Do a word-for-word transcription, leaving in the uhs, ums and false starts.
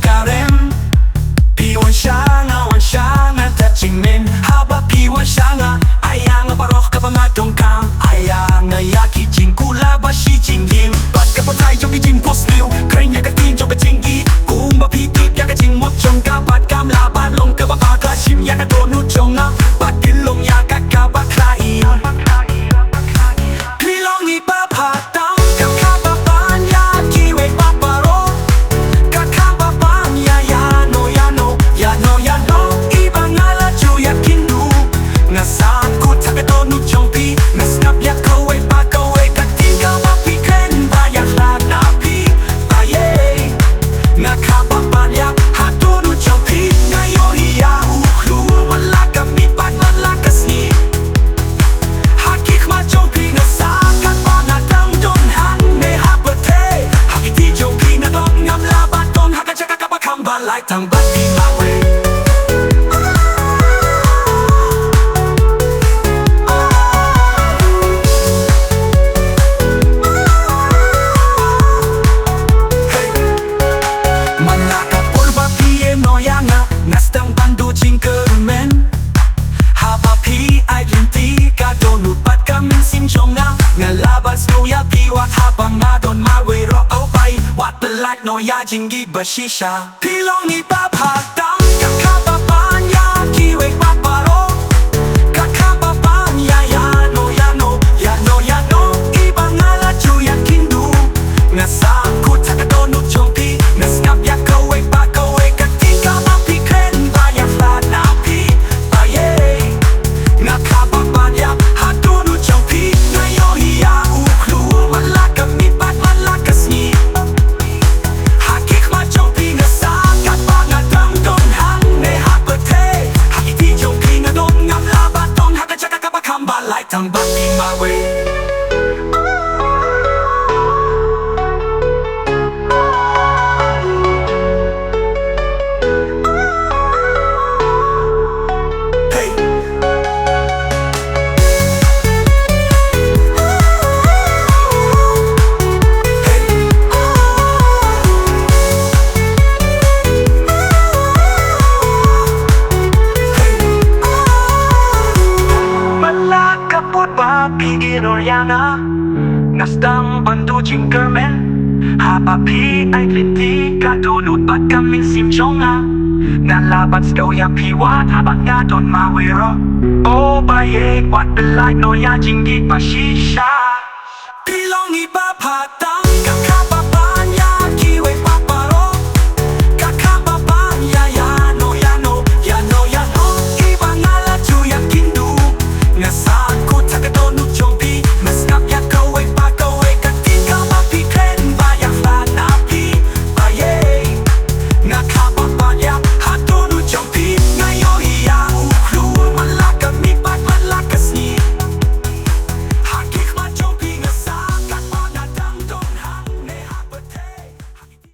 Karen, phi wan sha nga, wan sha nga da jingmyn. Haba phi wan sha nga, ai ïa nga baroh kaba nga donkam. Ai ïa nga ïa ki jingkular ba shi jingim bad ka batai jong ki jingphohsniew. Kren ïa ka ktien jong ka jingïeit, kumba phi tip ïa ka jingmut jong ka bad kam lah ban long kaba bakla. Shim ïa ka dohnud jong nga bad pynlong ïa ka kaba khlaiñ. Phi long i Bah Pha Tam, ka kham bha ban ïa kiwei pat baroh. Ka kham bha ban ïa ïano ïano, ïano ïano, i ba nga la ju ïakynduh. Nga sngewkhuslai ha ka dohnud jong phi, nga sngap ïa kawei pa kawei ka ktien kaba phi kren ba ïa lad na phi. Ba ïa nga kham bha ban ïa ha dohnud jong phi, nga ïohi ïa u khlur man la ka miet bad man la ka sngi. Ha ki khmat jong phi nga sah katba nga dang don hangne ha pyrthei. Ha ki kti jong phi nga don, ngam lah ban don ha ka jaka kaba kham bha lait tang bad phi marwei. Hey. Man la ka por ba phi ïehnoh ïa nga, nga sdang ban duh jingkyrmen. Haba phi ai lynti ka dohnud bad ka mynsiem jong nga, nga lah ban sngewthuh ïa phi wat haba nga don marwei ruh. Oh bye, wat pyllait noh ïa jingïeit ba shisha. Phi long i Bah Pha Tam, ka kham bha ban ïa kiwei pat baroh. Ka kham bha ban ïa ïano ïano, ïano ïano, i ba nga la ju ïakynduh. Nga sngewkhuslai ha ka dohnud jong phi, nga sngap ïa kawei pa kawei ka ktien kaba phi kren ba ïa lad na phi. Ba ïa nga kham bha ban ïa ha dohnud jong phi, nga ïohi ïa u khlur man la ka miet bad man la ka sngi. Ha ki khmat jong phi nga sah katba nga dang don hangne ha pyrthei. Ha ki kti jong phi nga don, ngam lah ban don ha ka jaka kaba kham bha lait tang bad phi marwei. Hey. Man la ka por ba phi ïehnoh ïa nga, nga sdang ban duh jingkyrmen. Haba phi ai lynti ka dohnud bad ka mynsiem jong nga, nga lah ban sngewthuh ïa phi wat haba nga don marwei ruh. Oh bye, wat pyllait noh ïa jingïeit ba shisha. Phi long i